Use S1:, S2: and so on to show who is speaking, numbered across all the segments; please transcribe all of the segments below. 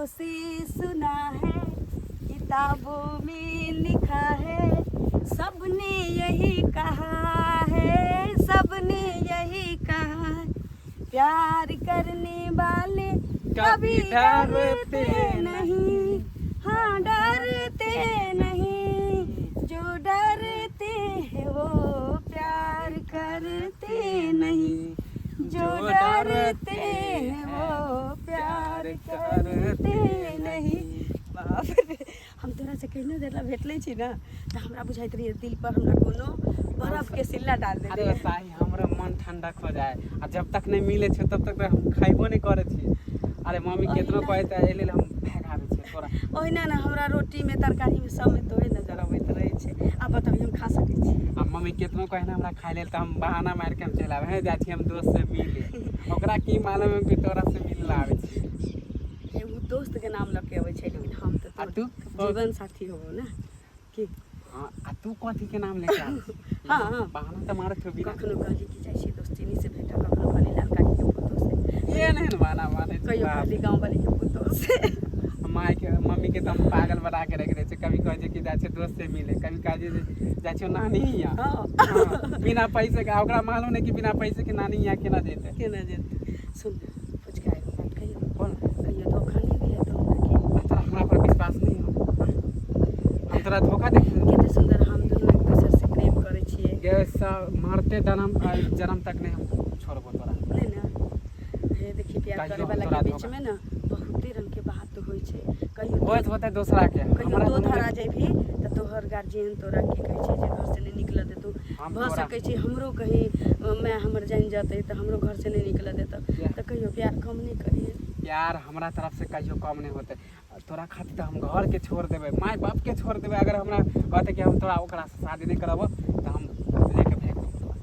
S1: से सुना है, किताबों में लिखा है, सबने यही कहा है, सबने यही कहा है, प्यार करने वाले कभी डरते नहीं, हाँ डरते नहीं, जो डरते हैं वो प्यार करते नहीं, जो डरते हैं वो प्यार करते नहीं। बाप रे, हम तोरा से कहिनो देर ला भेटले छी ना तऽ हमरा बुझाइत रहिए दिल पर हमरा कोनो बर्फ के सिल्ला डाल देले।
S2: अरे साही, हमरा मन ठंडा हो जाए आ जब तक नहीं मिले छे तब तक हम खाइबो नहीं करे छी। अरे मम्मी केतनो कहै तऽ एहि लेल हम भागि आबै छियै तोरा।
S1: ओहिना ने हमरा रोटीमे तरकारीमे सबमे तोरे नजर अबैत रहै छै। आब बताबी हम खा सकै छी?
S2: आ मम्मी केतनो कहै ने हमरा खाइ लेल तऽ हम बहाना मारि के हम चलि आबै हे, जाइ छी हम दोस्त से मिले। ओकरा की मालूम है कि तोरा से मिले ला आबै छी।
S1: हे, ओ दोस्त के नाम लऽ के अबै छै, लेकिन हम तऽ
S2: आ
S1: तोर
S2: तू
S1: जीवन साथी होबो ना की।
S2: हाँ, आ तू कथी के नाम लेके आबै छी?
S1: हाँ, हाँ।
S2: बहाना तऽ मारैत होबी ना।
S1: कखनो कहली कि जाइ छी दोस्तिनी से भेटऽ, कखनो कहली लाल काकी के पुतोह से।
S2: ये नहीं ने बहाना मारै छै।
S1: कहियो
S2: बाप।
S1: कहली गाँव वाली के पुतोह से।
S2: माय के मम्मी के तऽ हम पागल बना के रख दै छै। कभी कहै छै कि जाइ छै दोस्त से मिले, कभी कहै छै जे जाइ छै नानी हियाँ।
S1: हाँ।
S2: हाँ, बिना पैसे के। आ ओकरा मालूम नहि कि बिना पैसे के नानी हियाँ केना जेतै।
S1: केना जेतै। सुन पुचका, एगो बात कहियो?
S2: बोल।
S1: कहियो धोखा नहि दिए तो हमरा के?
S2: आ तोरा हमरा पर विश्वास नहीं हो? हम तोरा धोखा दे?
S1: कते सुंदर हम दुनू एक दोसर से प्रेम करै छियै।
S2: गे मरते दनम जन्म तक नहीं हम छोड़बो तोरा।
S1: नहि ने, हे देखी, प्यार
S2: कहियो
S1: करे
S2: हम
S1: वाला
S2: तोरा
S1: के बीच
S2: धोखा-
S1: में ना बहुते रंग के बात होइ छै। कहियो
S2: होइत होतै दोसरा के।
S1: कहियो
S2: हमरा
S1: तो
S2: दुनू
S1: धरा
S2: के-
S1: जेबही तऽ तोहर गार्जियन तोरा की कहै छै जे घर से नहि निकलऽ देतौ।
S2: हम
S1: भऽ
S2: तोरा-
S1: सकै छै हमरो कहीं माय हमर जानि जेतै तऽ हमरो घर से नहि निकलऽ देतौ।
S2: किया?
S1: तऽ कहियो प्यार कम नहि करिहे।
S2: प्यार हमरा तरफ से कहियो कम नहीं होते। तोरा खातिर तऽ हम घर के छोड़ देबै, माय बाप के छोड़ देबै। अगर हमरा कहते कि हम तोरा ओकरा से शादी नहीं करबो तऽ हम लेके भागि जेबो तोरा।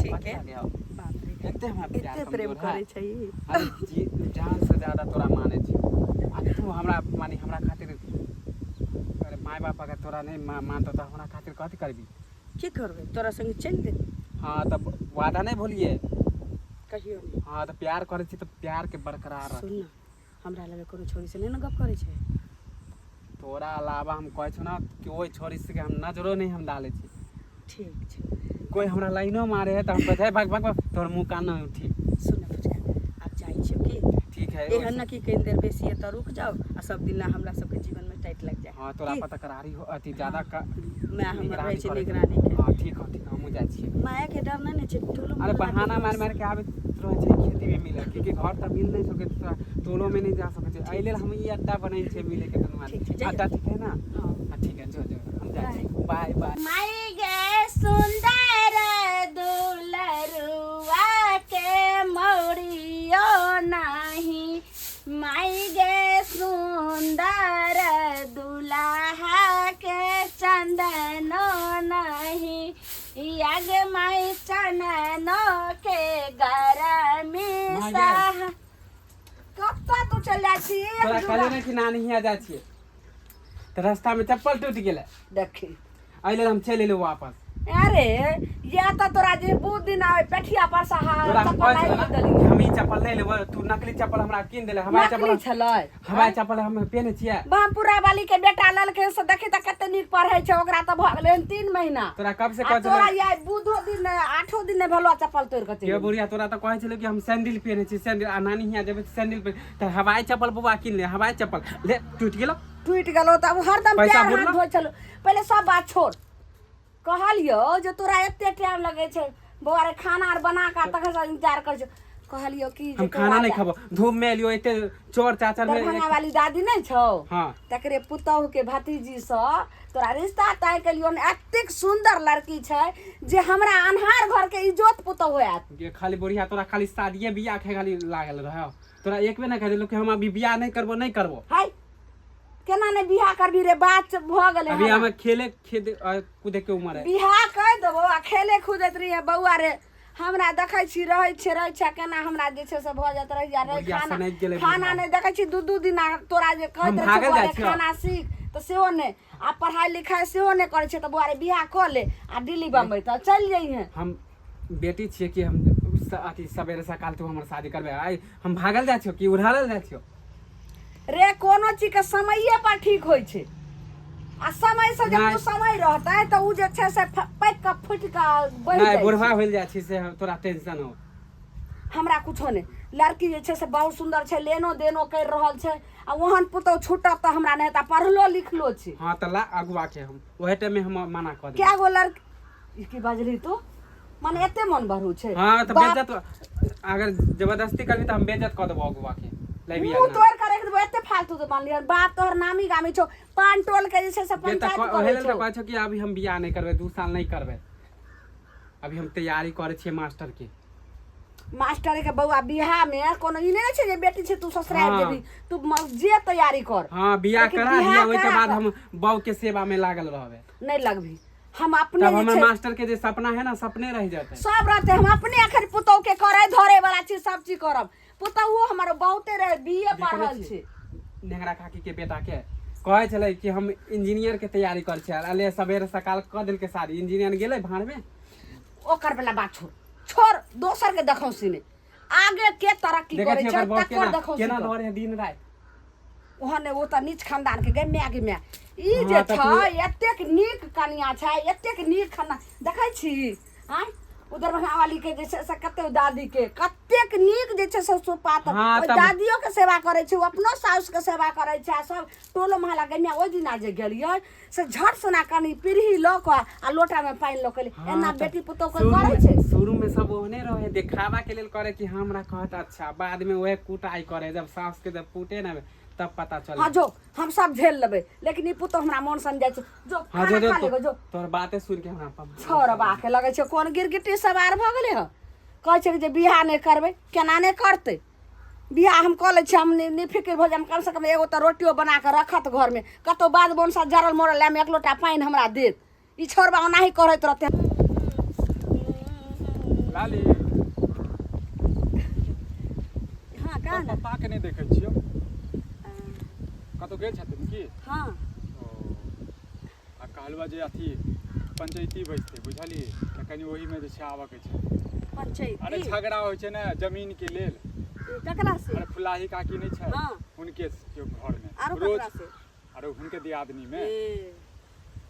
S1: ठीक
S2: कथी
S1: है।
S2: लागे हौ?
S1: बाप रे,
S2: एते हमरा प्यार
S1: एते प्रेम
S2: कमजोर है?
S1: करै छै ई?
S2: अरे जान से ज्यादा तोरा मानै छी आ तू हमरा माने हमरा खातिर। अरे माय बाप अगर तोरा नहीं मानतो तऽ हमरा खातिर कथी करबी?
S1: की करबै, तोरा संगे चलि देबै।
S2: हाँ, तब वादा नहीं भूलिए।
S1: कहियो नहि।
S2: हाँ, तऽ प्यार करै छी तऽ प्यार के बरकरार रख।
S1: सुन ने, हमरा लगे कोनो छोरी से नहि ने गप करै छै।
S2: तोरा अलावा हम कहै छौ ना कि ओहि छोरी से हम नजरो नहीं हम डालै छी।
S1: ठीक छै।
S2: कोई हमरा लाइनो मारे है तऽ हम कहै भाग भाग भाग, तोहर मुँह कान नहीं उठी।
S1: सुन ने फुचका, आब जाइ छियौ की?
S2: ठीक है।
S1: एहन न कि कनि देर बेसी एतऽ रुक जाओ आ सब दिन हमरा सबके जीवन में टाइट लग जाए।
S2: हाँ, तोरा
S1: की?
S2: पर तकरारी हो अथी ज्यादा
S1: माय हमर
S2: निगरानी
S1: रहै छै
S2: करै।
S1: निगरानी के।
S2: हाँ, ठीक हो, ठीक हो, हमहूँ जाइ छियै।
S1: माय के डर नहि ने छै टोलो
S2: अरे
S1: मोहल्ला के
S2: बहाना मारि मारि के आबैत रहै छै खेती में मिले, क्योंकि घर तऽ मिल नहीं सकै छै, तोरा टोलो में नहीं जा सकै छै। एहि लेल हम ई अड्डा बनेने छै मिले के दुनू
S1: ठीक छै,
S2: आदमी।
S1: जइयौ।
S2: अड्डा ठीक है ना?
S1: हाँ।
S2: हाँ, ठीक है, जो जो, हम जाइ छी। Bye bye.
S3: माई गे सुंदर दुलरुआ के मौरियो नाही, माई गे सुंदर दुल्हा के चंदनो नाही, याग माई चंदनो के गरमी।
S2: माई गे।
S3: सह कतऽ तू चल जाइ छी?
S2: तोरा कहलियै ने कि नानी हियाँ जाइ छियै तऽ रास्ता में चप्पल टूटि गेलै।
S3: देखी,
S2: एहि लेल हम चलि एलहुँ वापस।
S3: अरे या तऽ तोरा जे बहुत दिन आवे पेठिया पर से
S2: तोरा हम
S3: चप्पल
S2: कहै छलहुँ
S3: लाबि
S2: ने
S3: देलियै।
S2: कि हम ई चप्पल नहि लेबै, तू नकली चप्पल हमरा कीन देले। हवाई
S3: नकली
S2: चप्पल
S3: छलै?
S2: हवाई चप्पल हम पेहने छियै।
S3: बमपुरा वाली के बेटा लेलकै से देखी तऽ कते नीक पढ़ै छै। ओकरा तऽ भऽ गेलै हन 3 महीना।
S2: तोरा कब से
S3: आ
S2: कहै
S3: तोरा
S2: छलहुँ
S3: या बुधो दिन नहि, आठो दिन नहि भेलो, चप्पल तोड़ि कऽ चलि
S2: के
S3: गेलै।
S2: बुढ़िया, तोरा तऽ कहै छलहुँ कि हम सैंडल पेहने छी सैंडल, आ नानी हियाँ जेबै तऽ सैंडल पेहन, तऽ हवाई चप्पल बौआ कीन ले, हवाई चप्पल ले टूटि गेलो।
S3: टूटि गेलो तऽ अब हरदम
S2: पैसा
S3: पैर हाथ
S2: बुड़लो?
S3: धोइ छलो। पहिले सब बात छोड़, कहलियौ जे तोरा एते टाइम लगै छै बौआ रे, खाना आर बना कऽ तखन से इंतजार करै छौ। कहलियौ कि जे
S2: हम
S3: तोरा
S2: खाना नहीं खाबो, धूप में एलियो एते चोर चाचर में।
S3: दरभंगा वाली दादी नहि छौ?
S2: हाँ।
S3: तकरे पुतहु के भतीजी सँ तोरा रिश्ता तय केलियौ। एतेक सुंदर लड़की छै जे हमरा अन्हार घर के इजोत पुतहु आयत।
S2: ये खाली बुढ़िया, तोरा खाली शादिये बियाह के खाली लागल रह। तोरा एक बेर ना कह देलौ कि हम अभी बियाह नहीं करबो, नहीं करबो।
S3: हाय, केना नहि बियाह करबी रे? बात भऽ गेलै।
S2: अभी
S3: हमरा।
S2: हम खेले खेद कूदे के उम्र है।
S3: बियाह कहि देबो आ खेले कूदैत रहिए। बौआ रे, हमरा देखै छी, रहै छै, रहै छै, केना हमरा जे छै से भऽ जाइत रहैया रे।
S2: बुढ़िया
S3: खाना
S2: सनकि गेलै
S3: खाना
S2: बुढ़िया।
S3: नहि देखै छी दू दू दिन। आ तोरा जे कहैत
S2: हम
S3: रहै छै
S2: भागल
S3: बौआ
S2: जाइ
S3: रे,
S2: छियौ।
S3: खाना सीख तऽ सेहो नहि आ पढ़ाइ लिखाइ सेहो नहि करै छै। तऽ बौआ रे, बियाह कऽ ले आ दिल्ली बम्बई तऽ चलि जइहें।
S2: हम बेटी छियै कि हम अथी सवेरे सकाल तू हमर शादी करबे? आइ हम भागल जाइ छियौ कि उड़ारल जाइ छियौ?
S3: रे, कोनो कोनो चीज के समये पर ठीक होइ छै आ समय से जब
S2: नहि।
S3: ओ समय रहतै तऽ ओ जे छै से पाकि कऽ फुटि कऽ बढ़ि
S2: नहि
S3: जाइ
S2: बुढ़वा
S3: छै।
S2: होइल जाइ छी से तोरा टेंशन हो।
S3: हमरा कुछो नहि, लड़की जे छै से बहुत सुन्दर छै, लेनो देनो करि रहल छै आ ओहन पुतहु छूटत तऽ हमरा नहि हेतै। आ पढ़लो लिखलो छै।
S2: हाँ तऽ ला अगुआ के, हम ओहे टाइम में हम मना कऽ देबै।
S3: कए गो लड़की ई की बजली तू? माने एते मन बढ़ू छै?
S2: हाँ तऽ
S3: बाप
S2: बेइज्जत, अगर जबरदस्ती करबी तऽ हम बेइज्जत कऽ देबो अगुआ के। लेबी
S3: मुँह तोड़ के राखि देबो, एते फालतू तऽ मानलियै। बाप तोहर नामी गामी छौ, पान टोल के जे छै से
S2: तऽ
S3: पंचायत
S2: ओहे
S3: करै
S2: लेल तऽ
S3: छौ।
S2: कहै छौ कि अभी हम बियाह नहि करबै, 2 साल नहि करबै, अभी हम तैयारी करै छियै मास्टर के।
S3: मास्टर के बौआ, बियाह में कोनो ई नहि छै जे बेटी छै तू ससुराल जेबी, तू जे तैयारी कर।
S2: हाँ, बियाह
S3: लेकिन
S2: करा
S3: बियाह
S2: दिया, ओहिके
S3: करा
S2: बाद
S3: कऽ-
S2: हम बहू के सेवा में लागल रहबै।
S3: नहि लगबी, हम अपने
S2: तब
S3: जे
S2: हमर
S3: छै
S2: मास्टर के जे सपना है ना, सपने रह जेतै।
S3: सब रहते, हम अपने अखन पुतहु के करे धरे वाला चीज सब चीज करब। पुतहु हमर बहुते रहे, बीए
S2: देखने
S3: पढ़ल
S2: छी?
S3: छै।
S2: नेंगरा काकी के बेटा के कहै छलै कि हम इंजीनियर के तैयारी करै छियै, अले सवेरे सकाल कऽ देलकै शादी, इंजीनियर गेलै भाड़ में।
S3: ओकर वाला बात छोड़ छोड़, दोसर के देखौ सिने आगे के तरक्की
S2: देखै
S3: करै
S2: छियै
S3: छै
S2: ओकर बहू
S3: तकर
S2: केना
S3: देखौ।
S2: केना लड़े है दिन राति।
S3: ओहन ओ तऽ नीच खानदान के गे माय, गे माय, ई
S2: हाँ,
S3: जे
S2: तऽ
S3: छै एतेक नीक कनिया छै, एतेक नीक खाना देखै छी। आँय, ओ दरभंगा वाली के जे छै से कते दादी के कतेक नीक जे छै से सुपात।
S2: हाँ,
S3: ओहि
S2: तब-
S3: दादियो के सेवा करै छै, ओ अपनो साउस के सेवा करै छै आ सब टोलो मोहल्ला के। माय, ओहि दिना जे गेलियै से झट सना कनि पीढ़ी लऽ कऽ आ लोटा मे पानि लऽ कऽ एलियै।
S2: हाँ,
S3: एना
S2: तऽ
S3: बेटी पुतोह के
S2: शुरू
S3: करै
S2: में-
S3: छै?
S2: शुरू में सब ओहने रहे, देखावा के लेल करे कि हमरा कहत अच्छा, बाद में वह कुटाई करे, जब सास के जब कूटे ना तब पता चले।
S3: हाँ जो, हम सब झेल लेबै, लेकिन ई पुतोह हमरा मन समझाइ छै। जो
S2: हाँ
S3: खाना
S2: जो जो
S3: खा लेगो जो।
S2: तोहर बाते सुन के हमरा
S3: छोड़बा के लगै छै कोन गिरगिटी सवार भऽ गेलै हँ। कहै छै जे बियाह नहि करबै, केना नहि करतै बियाह? हम कऽ लै छियै, हम निफिकिर भऽ जायब। कमसँ कम एगो तऽ रोटियो बना कऽ रखत घरमे, कतहु बाध बोनसँ जरल मरल आयब, एक लोटा पानि हमरा देत। ई छोड़बा ओनाही करैत रहतै।
S4: लाली।
S1: हाँ, कहा ना।
S4: पप्पा के नहि देखै छियौ, कतहु गेल छथिन की?
S1: हाँ।
S4: ओ आ कहलुआ जे अथी पंचैती बैसतै, बुझलियै? तऽ कनि ओहिमे जे छै आबऽके छै।
S1: पंचैती?
S4: अरे झगड़ा होइ छै ने जमीन के लेल।
S1: ए, ककरा से?
S4: अरे फुलाही काकी नहि छै?
S1: हाँ।
S4: हुनके के घरमे।
S1: आरो
S4: रोज
S1: ककरा से?
S4: अरे हुनके दियादनी मे।
S1: ए,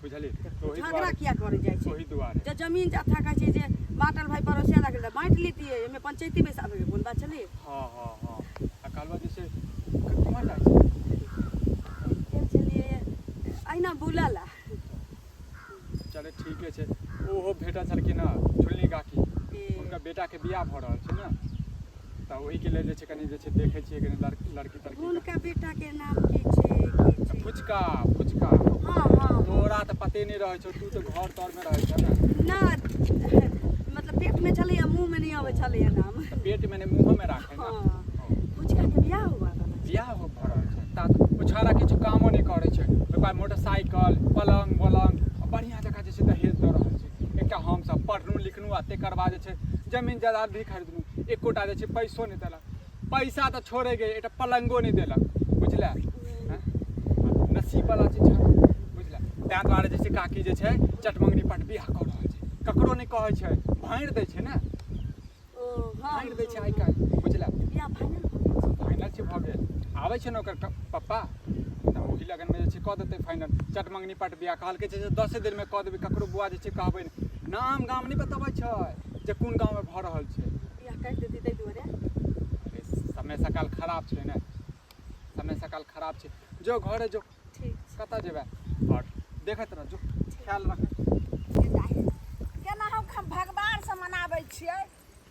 S4: बुझलियै? तऽ ओहि
S1: झगड़ा
S4: दुआरे
S1: किया करे जाइ छै?
S4: ओहि दुआरे
S1: जे जमीन जथा कहै छै जे बाँटल भाई पड़ोसिया लागल तऽ बाँटि लेतियै, एहिमे पंचैती बैसाबैके कोन बात छलै?
S4: हँ हँ हँ आ कहलुआ जे छै केम्हर जाइ छै?
S1: गेल छलियै अहिना बुलऽ ला।
S4: चले ठीके छै। ओहो भेटल छलखिन हँ झुलनी काकी।
S1: ए।
S4: हुनकर बेटाके बियाह भऽ रहल छै ने, तऽ ओहिके लेल जे छै कनि जे छै देखै छियै कनि लड़की लड़की तड़की।
S1: हुनका बेटाके नाम की छै, की छै?
S4: फुचका, फुचका।
S1: हँ हँ।
S4: तोरा तऽ पते नहि रहै छौ, तू तऽ घर तरमे रहै छ ने।
S1: ना, मतलब पेटमे छलैया, मुँहमे नहि अबै छलैया नाम।
S4: तऽ पेटमे नहि मुँहोमे राखै ने।
S1: हँ, फुचकाके बियाह हुआ वाला छै।
S4: बियाह हो भऽ रहल छै। ता ओ छौड़ा किछु कामो नहि करै छै, ओकर बाद मोटरसाइकिल पलङ्ग वलङ्ग आ बढ़िआँ जकाँ जे छै दहेज दऽ रहल छै। एकटा हमसभ पढ़लहुँ लिखलहुँ आ तकर बाद जे छै जमीन जायदाद भी खरीदलहुँ, एकोटा जे छै पैसो नहि देलक। पैसा तऽ छोड़े गए, एकटा पलङ्गो नहि देलक, बुझले? हँ? नसीब वाला छै छौड़ा, बुझले? ताहि दुआरे जे छै काकी जे छै चटमंगनी पट बियाह कऽ रहल छै, ककरो नहि कहै छै, भाँड़ि दै छै ने।
S1: ओ हँ।
S4: भाँड़ि दै छै आइ काल्हि, बुझले?
S1: बियाह फाइनल भऽ गेल छै?
S4: फाइनल छै, भऽ गेल। आबै छै ने ओकर पप्पा तऽ ओहि लगनमे जे छै कऽ देतै फाइनल। चटमंगनी पट बियाह कहलकै छै जे 10 दिनमे कऽ देबै, ककरो बुआ जे छै कहबै नहि, नाम गाम नहि बतबै छै जे कोन गाँवमे भऽ रहल छै।
S1: बियाह काटि देतै ताहि दुआरे।
S4: अरे समय सकाल खराब छै ने, समय सकाल खराब छै। जो घरे जो।
S1: ठीक छै।
S4: कतऽ जेबै? आओर देखैत रह, जो ख्याल रख।
S3: केना हम भगवानसँ मनाबै छियै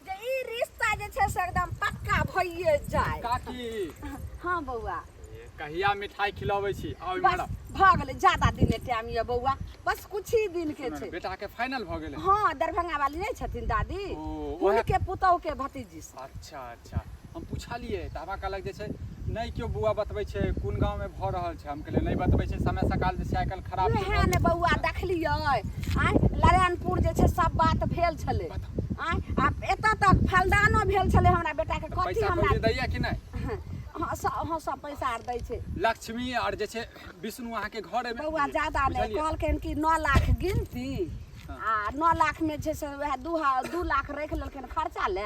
S3: जे ई रिश्ता जे छै से एकदम पक्का भइए जाय।
S4: काकी।
S3: हाँ बौआ।
S4: कहिया मिठाई खिलाबै छी? आउ
S3: बस
S4: इम्हर।
S3: भऽ गेलै, ज्यादा दिन नहि टाइम यऽ बौआ, बस कुछ ही दिन के छै।
S4: बेटा के फाइनल भऽ गेलै?
S3: हाँ, दरभंगा वाली नहि छथिन दादी?
S4: ओ, ओएह-
S3: हुनके पुतहु के भतीजी से।
S4: अच्छा अच्छा, हम पुछलियै तऽ हमरा कहलक जे छै नहि केओ बौआ बतबै छै कोन गाँवमे भऽ रहल छै। हम कहलियै नहि बतबै छै, समय सकाल जे छै आइ काल्हि खराब छै।
S3: उएह ने बौआ, देखलियै आँय, नारायणपुर जे छै सब बात भेल छलै आँय, आ एतऽ तक फलदानो भेल छलै हमरा बेटाके।
S4: तऽ
S3: कथी
S4: पैसा
S3: हमरा
S4: कौड़ी दैया कि नहि?
S3: हाँ सब, हाँ सब पैसा आर दै छै।
S4: लक्ष्मी आर जे छै विष्णु अहाँके घरे मे।
S3: बौआ, ज्यादा नहि।
S4: बुझलियै?
S3: कहलखिन कि 9 लाख गिनती आ 9 लाख मे छै से वएह 2 लाख राखि लेलखिन खर्चा ले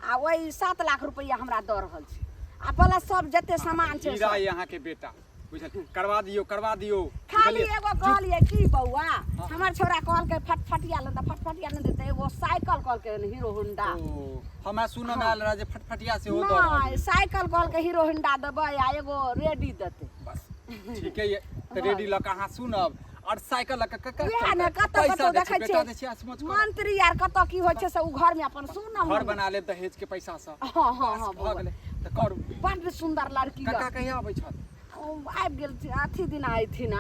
S3: आ ओहि 7 लाख रुपैआ हमरा दऽ रहल छै आ प्लस सब जते सामान छै
S4: हीरा
S3: सब।
S4: अइ अहाँके बेटा। बुझल करवा दियौ, करवा दियौ।
S3: खाली
S4: बुझलियै?
S3: एगो कहलियै की बौआ, हमर छौड़ा कहलकै फटफटिया लेतै, फटफटिया नहि देतै, एगो साइकिल कहलकै हन, हीरो होंडा।
S4: ओ, हमरा सुनऽ मे आयल रहै जे फटफटिया सेहो दऽ रहल
S3: नहि, साइकिल कहलकै हीरो होंडा देबै आ एगो रेडी देतै।
S4: बस ठीके ये, तऽ रेडी लऽ कऽ अहाँ सुनब और साइकिल लऽ कऽ ककर
S3: इएह ने
S4: चलतै?
S3: कतऽ
S4: पैसा
S3: कतऽ
S4: दै छै,
S3: देखै
S4: बेटा दै छै,
S3: छियै
S4: असमोच करब।
S3: मंत्री आर कतऽ की होइ छै से ओ घरमे अपन सुनब।
S4: घर बना लेब दहेज के पैसा सँ।
S3: हँ हँ हँ
S4: भऽ
S3: बौआ,
S4: गेलै तऽ करू।
S3: बड्ड सुन्दर लड़की यऽ।
S4: कका कहिया अबै छथि?
S3: ओ आबि गेल छै, अथी दिना अयथिन,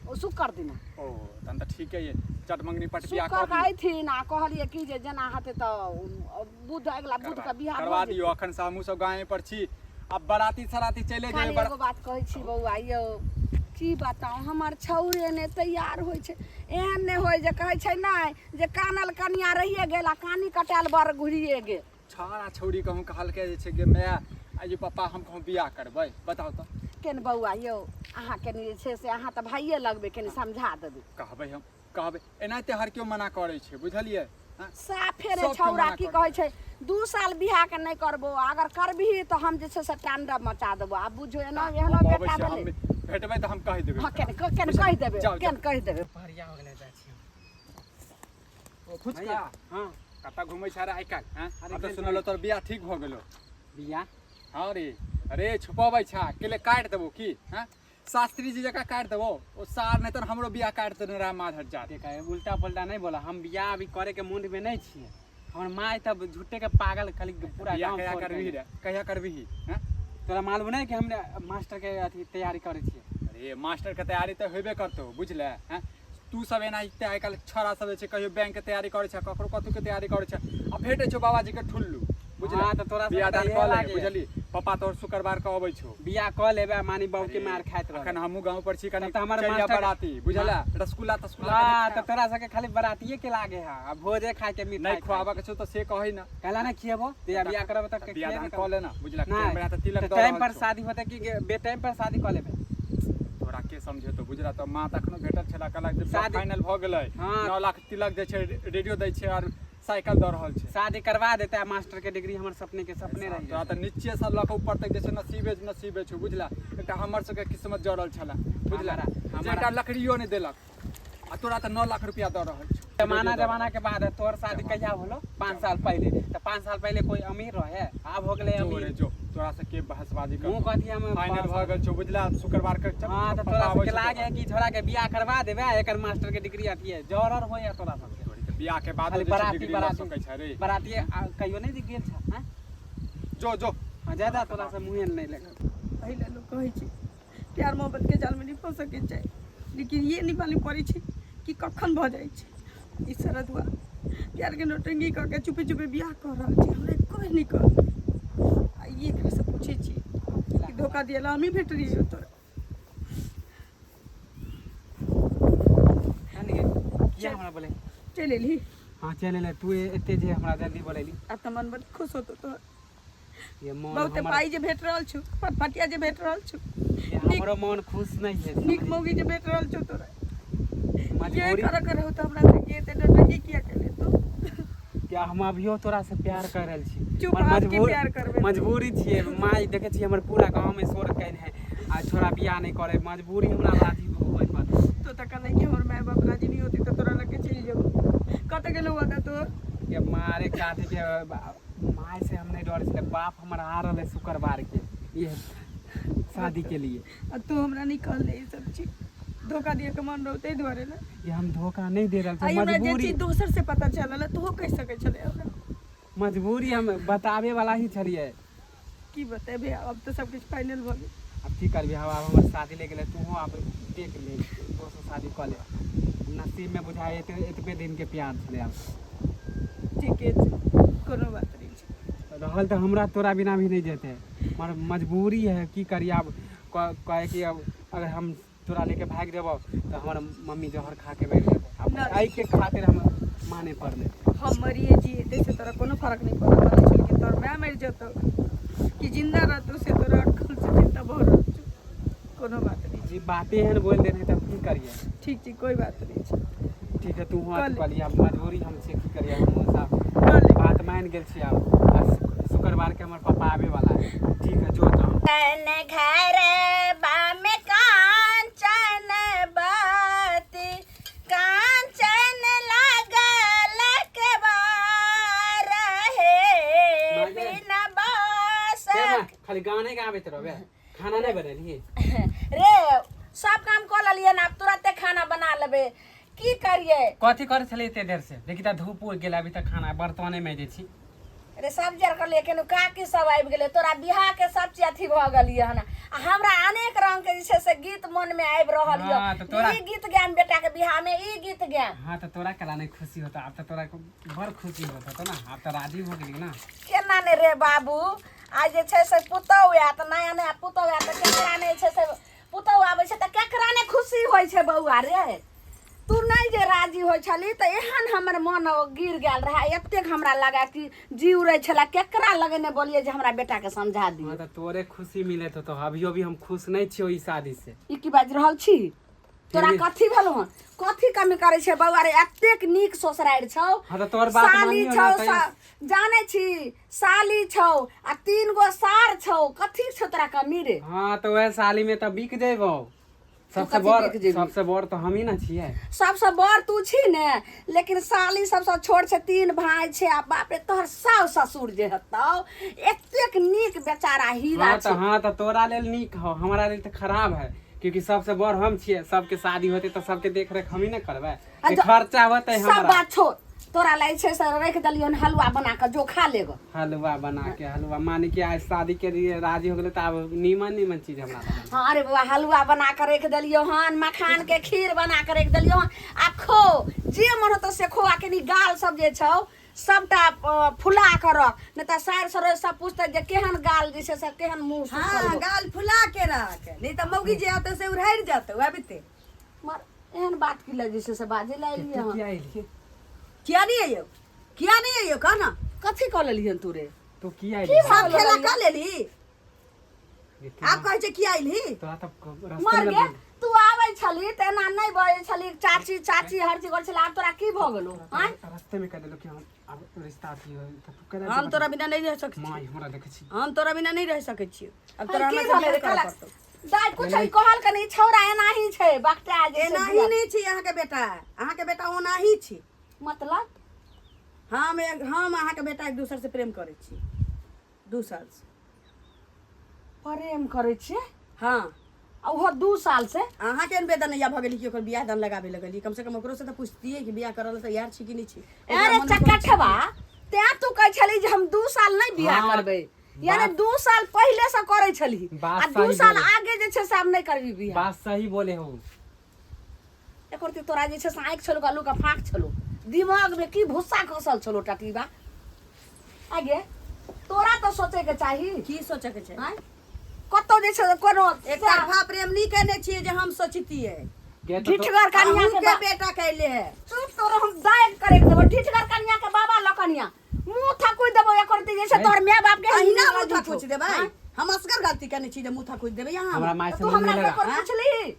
S3: ओ शुक्र दिना।
S4: ओ तहन तऽ ठीके ये, चट मंगनी पट बियाह
S3: शुक्र
S4: कऽ
S3: के
S4: दियौ।
S3: अयथिन आ कहलियै की जे जेना हेतै तऽ बुध, अगिला बुध के बियाह
S4: करवा
S3: भऽ जेतै।
S4: दियौ। अखन से हमहूँ सब गाँवे पर छी, आब बराती सराती चले
S3: खाली
S4: जेबै।
S3: एगो बात कहै छी बौआ यौ, की बताउ, हमर छौरे नहि तैयार होइ छै। एहन नहि होइ जे कहै छै नहि जे कानल कनिया रहिए गेल आ कानी कटायल बर घुरिए गेल।
S4: छौड़ा छौड़ी कहूँ कहलकै जे छै गे माय, आइ पप्पा, हम कहूँ बियाह करबै, बताउ तऽ।
S3: केन बौआ यौ, अहाँ कनि जे छै से अहाँ तऽ भाइये लगबै, कनि समझा देबै।
S4: कहबै, हम कहबै। एनाहिते हर केओ मना करै छै, बुझलियै? हँ?
S3: साफे रे
S4: सबके
S3: छौड़ा
S4: मना
S3: की
S4: करै।
S3: कहै छै, 2 साल बियाह के नहि करबो, अगर करबिही तऽ हम जे छै से तांडव मचा देबो। आब बुझो एना
S4: हम
S3: एहनो
S4: अबै
S3: बेटा
S4: छी, हम
S3: भेलै।
S4: भेटबै तऽ हम कहि देबै।
S3: हँ, केन केन कहि देबै।
S4: जाउ, जाउ।
S3: केन कहि देबै।
S2: दुपहरिया हो गेलै, जाइ छी हम।
S4: ओ फुचका।
S2: भैया, हाँ।
S4: कतऽ घुमै छै रे आइ काल्हि, हँ?
S2: अरे
S4: आब तऽ
S2: गेल
S4: सुनल
S2: छलियै।
S4: तोर बियाह ठीक भऽ गेलो।
S2: बियाह?
S4: हाँ रे, अरे छुपबै छा केले, काटि देबो की? हँ, शास्त्री जी जकाँ काटि देबो ओ सार, नहि तऽ हमरो बियाह काटि देने रहा माधर जात।
S2: देखा, उल्टा पुल्टा नहीं बोला। हम बियाह अभी करे के मूड में नहीं छियै। हमर माय तब झूठे के पागल खाली पूरा
S4: बियाह
S2: गाँव
S4: कहिया
S2: फोड़
S4: करबिही
S2: देने।
S4: रे, कहिया करबिही? हँ,
S2: तोरा मालूम नहीं कि हम मास्टर के अथी तैयारी करै छियै?
S4: अरे मास्टर के तैयारी तऽ हेबे करतौ, बुझले? हँ, तू सब एनाहिते आइ काल्हि छौड़ा सब जे छै, कहियो बैंक के तैयारी करै छै, ककरो कथू के तैयारी करै छै, आ भेटै छौ बाबाजी के ठुल्लू, बुझले?
S2: हाँ, तऽ तोरा
S4: बियाह
S2: सबके
S4: दान
S2: तऽ
S4: कऽ
S2: इहे
S4: ले।
S2: लागैए।
S4: बुझली, पप्पा तोहर शुक्रवार के अबै छौ।
S2: बियाह कऽ लेबै आ मानी बाबू के मार खाइत रहबै।
S4: अखन हमहूँ गाँव पर छी कनि।
S2: तब तऽ हमर
S4: चलि जायब
S2: मास्टर-
S4: बराती, बुझले? रसगुल्ला तसगुल्ला
S2: हाँ
S4: कनि
S2: तऽ तोरा सबके खाली बरातिये के लागे है आ भोजे खाय के मिठाई।
S4: नहि खुआबऽ के छौ तऽ से कहै ना।
S2: कहला ना खिएबो, जहिया बियाह करब तऽ
S4: बियाह दान
S2: खिएबे
S4: कऽ ले ना, बुझला?
S2: नहीं,
S4: टाइम तऽ तिलक
S2: तऽ
S4: दऽ
S2: टाइम
S4: रहल
S2: पर
S4: छौ।
S2: शादी होतै कि बेटाइम पर शादी कऽ लेबै?
S4: तोरा के समझेतौ, बुझला? तऽ माँ तऽ अखनो भेटल छला, कहलक जे
S2: शादी-
S4: फाइनल भऽ गेलै।
S2: हाँ।
S4: 9 लाख तिलक दै छै, रेडियो दै छै आर साइकिल दऽ रहल छै।
S2: शादी करवा देते आ मास्टर के डिग्री हमर सपने के सपने रहि
S4: तोरा तऽ नीचे से लऽ कऽ ऊपर तक जे छै नसीबे नसीबे छौ, बुझला? एकटा हमर सबके किस्मत जड़ल छला, बुझला?
S2: हमारा-
S4: जे एकटा लकड़ियो नहि देलक आ तोरा तऽ 9 लाख रुपया दऽ रहल छौ।
S2: जमाना जमाना के बाद है। तोहर शादी कहिया होलो? 5 साल पहले। तऽ 5 साल पहले कोई अमीर रहे? आब हो गेलै
S4: जो रे
S2: अमीर।
S4: जो, तोरा से के बहसबाजी
S2: मुँह
S4: कर।
S2: कथी हम
S4: फाइनल भऽ गेल छौ, बुझला? शुक्रवार के चल,
S2: हाँ, तऽ
S4: पप्पा
S2: तोरा
S4: आबै
S2: सबके
S4: छौ।
S2: लागे है कि छोरा के बियाह करवा देबै आ एकर मास्टर के डिग्री अथी है जरर होइया तोरा सबके।
S4: तोरी के बियाह के बाद
S2: खाली
S4: जे छै
S2: बराती
S4: डिग्री लऽ
S2: बराती
S4: सकै छै रे।
S2: बराती आ, कहियो नहीं गेल छ? हाँ?
S4: जो जो।
S2: हाँ, ज्यादा तोरा से मुँहे नहीं लगे।
S1: एहि लए लोक कहै छै प्यार मोहब्बतके जालमे नहि फँसऽके चाही, लेकिन ये नहि मालूम पड़ै छै कि कखन भऽ जाइ छै। ई शरदुआ प्यारके नौटंकी कऽ के चुपे चुपे बियाह कऽ रहल छै, हमरा एको बेर नहि कहलकै। आ ई एकरासँ पूछै छी कि धोखा दिएला हमही भेटलियै तोरा?
S2: किया हमरा बोले?
S1: चलि एलही?
S2: हाँ, चलि एलै। तू एते जे हमरा जल्दी बोलेली?
S1: आब तऽ मन बड़ खुश होतो तोहर।
S2: ये मन
S1: बहुते
S2: हमर
S1: पाइ जे भेट रहल छौ, फटफटिया जे भेट रहल छौ।
S2: ये हमरो मन खुश नहीं है।
S1: नीक मौगी जे भेट रहल छौ तोरा, ये
S2: मजबूरी
S1: करऽ के रहौ तऽ हमरा से के एते नौटंकी किया केले तू?
S2: क्या हम अभियो तोरा से प्यार कर रहल छी।
S1: चुप,
S2: पर
S1: आब की प्यार करबै?
S2: मजबूरी छियै। माय देखै छियै, हमर पूरा गाँव में शोर केने है आ छोरा बियाह नहीं करे। मजबूरी हमरा राजी होय पर।
S1: तो तऽ कहले कि हमर माय बाप राजी नहीं होती तऽ तोरा लग के चलि जेबो। कतऽ गेलौ दादा तोर?
S2: के मारे काटे के माय से हम नहीं डर छलै, बाप हमर आ रहल है शुक्रवार के ये शादी के लिए।
S1: आ तू हमरा नहीं कहले ई सब चीज, धोखा दिए के मन रहौ ताहि दुआरे ने?
S2: ये हम धोखा नहीं दे रहल
S1: आई
S2: छी।
S1: हमरा जे
S2: मजबूरी
S1: चीज दोसर से पता चलल तोहो कहि सकै छलै हमरा।
S2: मजबूरी हम बताबे वाला ही छलियै।
S1: की बतेबे, अब तऽ सब किछु फाइनल भऽ गेल।
S2: अब की करबी? हम आब हमर शादी ले गेलै, तूहो आब देख ले, दोसर शादी कऽ ले। नसीब में बुझाइ एते एतबे दिन के प्यार छलै आब।
S1: ठीके छै, कोनो बात नहि छै।
S2: रहल तऽ हमरा तोरा बिना भी नहीं जेतै, मगर मजबूरी है, की करी आब? कहे कि अब अगर हम तोरा लेके भागि जेबौ तऽ हमर मम्मी जहर खा के मरि जेतै। आब
S1: ना।
S2: एहिके खातिर हम माने पड़लै।
S1: हम मरिए जिए ताहिसँ तोरा कोनो फर्क नहि पड़ऽ वाला छै, लेकिन तोहर माय मरि जेतौ कि जिन्दा रहतौ से तोरा अखन से चिन्ता भऽ रहल छौ। कोनो बात नहि छै।
S2: जी बाते एहन बोलि देने तऽ हम की करियै?
S1: ठीक छै, कोइ बात नहि छै।
S2: ठीक है, तू हुआँ
S1: कऽ ले।
S2: कहलियै आब मजबूरी हम छियै, की करियै? हमहूँ साहब
S1: कऽ ले।
S2: बात मानि गेल छी आब। आ शुक्रवार के हमर पापा आबे वाला है। ठीक है, जो तो
S3: घर में का
S2: नहीं आबैत रहबे, खाना नहीं बनेलिए।
S3: रे सब काम कऽ लेलियै ने, आब तुरंते खाना बना लेबै। की करियै?
S2: कथी करै छलियै एते देर से? देखी तऽ धूप उगि गेल, अभी तक खाना बर्तने में जे छी।
S3: रे सब जर करलियै, केनो काकी सब आबि गेलै, तोरा बियाह के सब चीज अथी भऽ गेलियै हन, आ हमरा अनेक रंग के जे छै से गीत मन में आबि रहल
S2: हाँ,
S3: यऽ।
S2: तऽ तोरा-
S3: ई गीत गायब बेटा के बियाह में, ई गीत गायब।
S2: हाँ, तऽ तोरा केला नहीं खुशी होता? आब तऽ तोरा बड़ खुशी होता तो ना, आब तऽ राजी हो गेली ना।
S3: केना ने रे बाबू, आइ जे छै से पुतहु आयत, नया नया पुतहु आयत तऽ केकरा नहि छै से, पुतहु आबै छै तऽ केकरा नहि खुशी होइ छै बौआ रे? तू नहि जे राजी होइ छली तऽ एहन हमर मन गिर गेल रहै, एतेक हमरा लगा कि जी उड़ै छलै, केकरा लगे नहि बोलियै जे हमरा बेटाके समझा दियौ।
S2: हाँ, तऽ तोरे खुशी मिलत तो अभियो भी हम खुश नहीं छियो ई शादी से।
S3: ई की बाजि रहल छी? तोरा
S2: फिर भी-
S3: कथी भेलौ हन? कथी कमी करै छै बौआ रे? एतेक नीक ससुरारि छौ।
S2: हाँ, तऽ तोहर बात
S3: साली
S2: मानियो
S3: छौ।
S2: ना तैयो।
S3: जानै छी, साली छौ आ तीन गो सार छौ, कथी छौ तोरा कमी रे?
S2: हाँ, तऽ वएह साली में तऽ बिक जेबौ। सबसे
S3: कथी
S2: बड़
S3: बिक जेबही?
S2: सबसे बड़ तऽ हमही ना छियै।
S3: सबसँ बड़ तू छी ने, लेकिन साली सबसँ छोट छै, तीन भाय छै, आ बाप रे तोहर साउ ससुर जे हेतौ एतेक नीक बेचारा हीरा
S2: हाँ, तऽ
S3: छै।
S2: हाँ, तऽ तोरा लेल नीक हो, हमरा लेल तऽ खराब है, क्योंकि सबसे बड़ हम छियै। सबके शादी होते तऽ सबके देख रेख हमही ने करबै।
S3: आ
S2: जे खर्चा होते
S3: सब
S2: हमरा।
S3: बात छोड़, तोरा लै छै से राखि देलियौ हन हलुआ बना कऽ, जो खा लेगो।
S2: हलवा बना के, हलवा माने कि आज शादी के लिए राजी हो गेलै तऽ आब नीमन नीमन चीज हमरा बना।
S3: हाँ अरे बौआ, हलुआ बना कऽ राखि देलियौ हन, मखान के खीर बना कऽ राखि देलियौ हन, आ खो, जे मन होतौ से खो, आ कनी गाल सब जे छौ सबटा फुला कऽ रख, नहि तऽ सारि सरोज सब पूछतै जे केहन गाल जे छै से केहन मुँह सुखल
S1: हाँ
S3: हौ।
S1: गाल फुला के रख, नहीं तऽ मौगी जे आते से उड़ाइर जाते आबिते।
S3: मर एहन बात की लए जे छै से बाजै लए एलियै हन?
S2: किया एलियै?
S1: किया नहीं अइयो, किया नहीं अइयो, कह ना।
S3: कथी कऽ लेलियन तू रे?
S2: तू किया एलियै?
S1: सब खेला कऽ लेली, आब कहै छै किया अइली?
S2: तोरा तऽ रास्ते
S3: मर
S2: में
S3: गे, तू आबै छली तऽ एना नहि बजै छली, चाची चाची हर चीज करै छली, आब तोरा की भऽ गेलौ? आँय,
S2: रास्ते में कह देलौ कि हम आब रिश्ता अथी हो तऽ तू केना?
S1: हम तोरा बिना नहीं रह सकै
S2: माँ हमरा देखै छी।
S1: हम तोरा बिना नहीं रह सकै छियै अब। तोरा
S3: की
S1: हमरा
S3: भेलै रे?
S1: से बियाह करऽ
S3: कहलक
S1: पड़तौ।
S3: दाइ कुछ कहल कनी, छौड़ा एनाही छै बकटा जे छै।
S1: एनाही नहीं छी अहाँके बेटा, अहाँके बेटा ओनाही छी।
S3: मतलब?
S1: हम अहाँके बेटा एक दोसर से प्रेम करै छी 2 साल से।
S3: प्रेम करै छियै?
S1: हाँ।
S3: आ ओहो 2 साल से?
S1: अहाँके वेदन नैया भऽ गेली कि ओकर बियाह दान लगाबे लगली? कम से कम ओकरो से तऽ पुछतियै कि बियाह करऽ लए तैयार छी कि नहि छी। ओकरा
S3: अरे
S1: मन में कोनो
S3: चकठवा, तें तू कहै छली जे हम 2 साल नहि बियाह
S2: हाँ,
S3: करबै, यानी 2 साल पहिले से करै छली
S2: बात
S3: आ 2
S2: सही
S3: साल
S2: बोले।
S3: आगे जे छै से आब नहि करबी बियाह।
S2: बात सही बोले हो।
S3: एकर ती तोरा जे छै से आँखि छलो आलू के फाँक छलो, दिमाग में की भुस्सा खसल छलो टटीबा? आगे तोरा तऽ सोचे के चाही।
S1: की सोचे के छै?
S3: आँय, कतौ जे छै कोनो
S1: एक तरफा प्रेम नहीं केने छियै जे हम सोचतियै।
S2: गे तऽ
S3: ढिठगर कनिया के
S1: अहूँके बेटा कैले है।
S3: चुप, तोरा हम दाग करे के देबो। ढिठगर कनिया के बाबा लकनिया मुंह थकुइ देबो एकर ती जे छै तोहर माय बाप के।
S1: अहिना मुँह थकुच देबै? हम असगर गलती केने छी जे मुँह थकुच देबै यहाँ?
S2: हमरा माय से
S3: तू
S2: मुँह
S3: हमरा
S2: नहीं
S3: से
S2: लगा।
S3: कर पूछली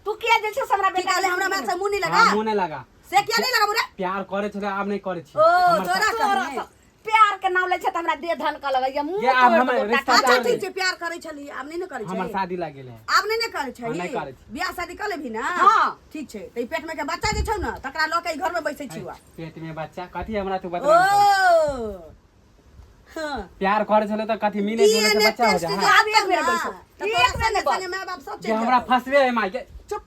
S3: तू किया जे छै से हमरा
S1: की
S3: बेटा
S1: कहले? हमरा माय से मुँह नहीं लगा।
S2: हाँ, मुँह नहीं लगा।
S1: से किया नहीं लगा रे?
S2: प्यार करे छले, आब नहीं करे छी।
S1: ओ
S2: हमर
S1: तोरा
S3: तोरा
S1: कहने
S3: सँ प्यार के नाम लै छै तऽ हमरा देह धन कऽ लगैया मुँह
S2: ये आब
S3: तोड़ि
S2: हमर
S3: देबो
S2: रिश्ता
S3: टाका।
S1: अच्छा
S2: तोड़
S1: ठीक छै, प्यार करै छली, आब नहीं ने करै
S2: हमर
S1: छै?
S2: शादी लाग गेल है।
S1: आब नहीं ने करै छै?
S2: हाँ, नहि करै छी।
S1: बियाह शादी कऽ लेबही ना?
S3: हाँ।
S1: ठीक छै, तऽ ई पेट में के बच्चा जे छौ ने तकरा लऽ के ई घर में बैसै छी आब।
S2: पेट में बच्चा कथी? हमरा तू
S1: ओ
S2: बदनाम कर।
S1: हाँ।
S2: प्यार करे छले तऽ कथी मिले जुले से
S1: DNA
S2: बच्चा हो
S1: टेस्ट
S2: जा?
S1: जे
S2: हाँ।
S3: आब एक बेर
S1: ना,
S3: बैसो।
S1: तऽ
S3: एक
S1: तोरा
S3: बेर
S1: संगे
S3: नहि
S1: संगे माय बाप सब
S2: जे
S1: चलि
S2: हमरा
S1: जेतौ।
S2: फंसबे है माय के।
S3: चुप,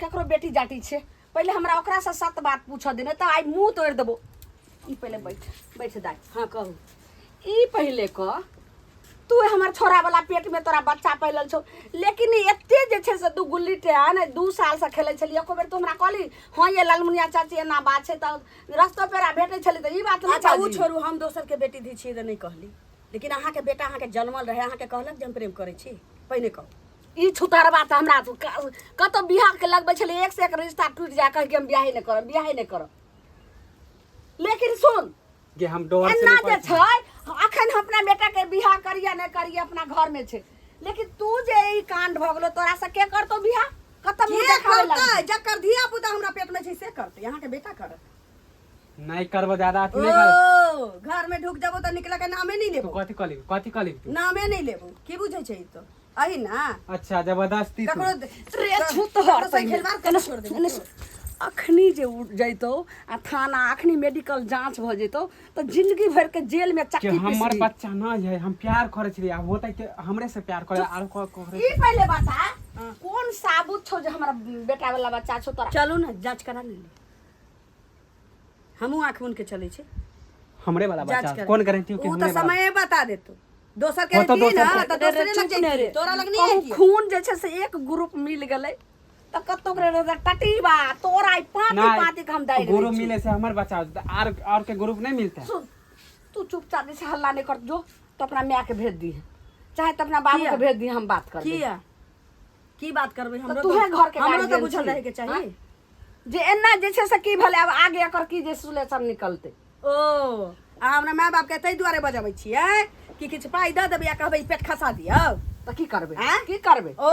S3: केकरो बेटी जाटी छै? पहिले हमरा ओकरासँ सत बात पूछऽ दे, नहि तऽ आइ मुँह तोड़ि देबो। ई पहिले बैठ, बैठ दाइ।
S1: हाँ, कहू।
S3: ई पहिले कह, तू हमर छोरा वाला पेट में तोरा बच्चा पैलल छौ, लेकिन ई एते जे छै से दू गुल्ली टे ने 2 साल से खेलै छलियै, एको बेर तू हमरा कहली हाँ ये ललमुनिया चाची एना बात छै? तऽ रस्तो पेड़ा भेटै छली तऽ ई बात नहि
S1: अच्छा ओ
S3: बाजली।
S1: छोड़ू, हम दोसर के बेटी धी छियै तऽ नहि कहली, लेकिन अहाँके बेटा अहाँके जनमल रहै, अहाँके कहलक जे हम प्रेम करै छी? पहिने कहू।
S3: ई छुतरबा तऽ हमरा कतौ बियाह के लगबै छलै, एक से एक रिश्ता टूटि जाय, कहै कि हम बियाहे नहि करब, बियाहे नहि करब। लेकिन सुन
S2: जे हम डर से
S3: एना
S2: नहीं
S3: जे
S2: करै छी।
S3: छै अखन हम अपना बेटा के बियाह करिए नहि करिए अपना घर में छै, लेकिन तू जे ई कांड भऽ गेलो, तोरा से के करतौ बियाह? कतऽ मुँह
S1: के
S3: देखाबै
S1: करतै?
S3: लगतै?
S1: जकर धिया पुता हमरा पेट में छै से करतै, अहाँके बेटा करत।
S2: नहीं करबो ज्यादा अथी नहीं कर।
S1: ओ घर में ढुक जाबो तऽ निकले के नामे नहीं
S2: तू
S1: लेबो।
S2: कथी कहली? कथी कहली तू?
S1: नामे नहीं लेबो। की बुझै छै ई तो अही ना?
S2: अच्छा जबरदस्ती तू
S1: ककरो
S3: रे छूत
S1: ककरो
S3: हर
S1: से खेलवाड़
S3: एने
S1: कर छोड़ देबो।
S3: एने अखनी जे जैतौ आ थाना अखनी मेडिकल जांच भऽ जैतौ तऽ जिंदगी भरि के जेल में
S2: कि
S3: चक्की
S2: हमर
S3: पिसबी।
S2: बच्चा नहीं है, हम प्यार करे छलियै, आब होतै कि हमरे से प्यार करे आरो करे।
S3: ई पहिले बता कोन साबुत छौ जे हमरा बेटा वाला बच्चा छौ तोरा।
S1: चलू ने जांच करा ले, हमहूँ आँख मुन के चलै छी।
S2: हमरे वाला
S1: जांच
S2: बच्चा
S1: कर
S2: कोन गारंटी कि
S1: उ
S2: हमरे
S1: तऽ
S2: वाला?
S1: समय बता देतो, दोसर के
S2: हो तऽ
S1: रहितियै
S2: दोसर
S1: ने
S2: के।
S1: तऽ दोसरे लग
S3: चुप ने
S1: जैतियै,
S3: रे।
S1: तोरा लग नहीं
S3: कहूँ
S1: जैतियै।
S3: खून जे छै से एक ग्रुप मिल गेलै तऽ कतौ के रहतै टटीबा तोरा ई पाँति
S2: नहीं,
S3: पाँति के हम दागि
S2: गुरु
S3: दै छी।
S2: मिले से हमर बच्चा हो जेतै, आर और के ग्रुप नहीं मिलते।
S3: सुन, तू चुपचाप जे छै हल्ला नहि कर, जो तो अपना माय के भेज दीहे चाहे तो अपना बाबू
S1: किया?
S3: के भेज दीहे, हम बात कर
S1: किया की बात करबै? हमरो
S3: तूहे घर के
S1: हमरो तऽ
S3: गार्जियन
S1: बुझल
S3: छी।
S1: रहै के चाही।
S3: हाँ? जे एना जे छै से की भेलै, आब आगे एकर की जे सुलेशन निकलतै।
S1: ओ आ हमरा माय बाप के ताहि दुआरे बजबै छियै कि किछु पाइ दऽ देबै आ कहबै पेट खसा दियौ।
S3: तऽ की करबै?
S1: आँय?
S3: की करबै?
S1: ओ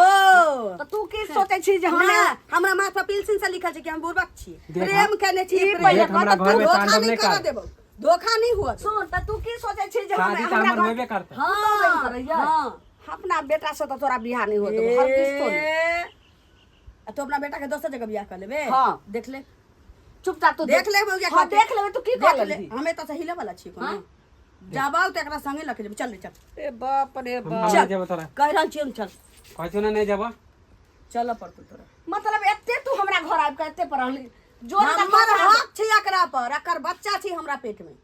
S3: तऽ तू की सोचै छी जे हम
S1: ना, हमरा माथ पर पिलसिन से लिखल छै कि हम बुड़बक छी।
S2: देख,
S1: प्रेम केने छी,
S3: ई
S1: प्रेम।
S3: पहिले
S2: देख, हमरा
S3: कह तऽ
S2: घर में
S1: धोखा
S2: तांडव
S1: नहीं
S2: नहीं
S1: करऽ
S2: कर।
S1: देबौ, धोखा नहीं हुआ।
S3: सुन, तऽ तू की सोचै छी जे हम
S2: शादी तऽ
S3: हमरा
S2: हमर
S3: घर
S2: होबे करतै।
S3: हाँ, करैया।
S1: हाँ।
S3: अपना बेटा से तऽ तोरा बियाह नहि होत हर किस्तो नहि।
S1: ए, आ तू अपना बेटा के दोसर जगह बियाह कर लेबे?
S3: हाँ।
S1: देख ले।
S3: चुपचाप तू
S1: देख ले बौआ।
S3: हाँ, देख लेबे, तू की कर
S1: देख ले।
S3: लेबही?
S1: हमे तऽ हिले वाला छियै कोनो। जाबौ तऽ एकरा संगे लके जेबै। चल रे, चल।
S3: ए बाप रे
S2: हम
S3: बाप।
S2: नहीं जेबो तोरा।
S1: कहि रहल छियौ ने, चल।
S2: कहै छौ ने नहि जेबो।
S1: चलऽ पड़तौ तोरा।
S3: मतलब एते तू हमरा घर आबि कऽ एते पर रहली जोर से
S1: हमर
S3: फंसा दे।
S1: हक छै एकरा पर, एकर बच्चा छै हमरा पेट में।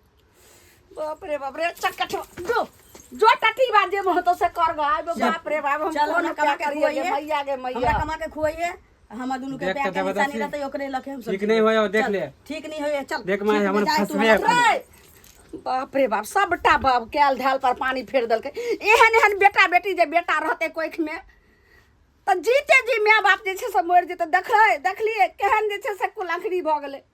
S3: बाप रे बाप रे, चक्कठ जो जो टटी बा जे महतो से कर गा। बाप रे बाप, हम
S1: चल,
S3: कोन
S1: हमरा कमा के
S3: करिए गे
S1: खुआइए।
S3: मैया गे मैया।
S1: हमरा कमा के खुआइए, हमरा दुनू के
S2: देख
S1: प्यार
S2: तऽ
S1: के निशानी
S2: जबरदस्ती।
S1: रहतै ओकरे लके हम सब
S2: ठीक
S1: जीबै।
S2: नहीं होय, देख
S1: चल,
S2: ले।
S1: ठीक नहीं होय, चल।
S2: देख माय,
S1: ठीक
S2: हमर
S1: नहीं जाए तू
S2: फंसबे
S1: हमरा।
S2: एखन।
S3: रे, बाप रे बाप, सबटा बाप कैल धाल पर पानी फेर देलकै। एहन एहन बेटा बेटी जे बेटा रहतै कोखि में तऽ जीते जी माय बाप जे छै से मरि जेतै। देखै देखलियै केहन जे छै से कुलंखड़ी भऽ गेलै।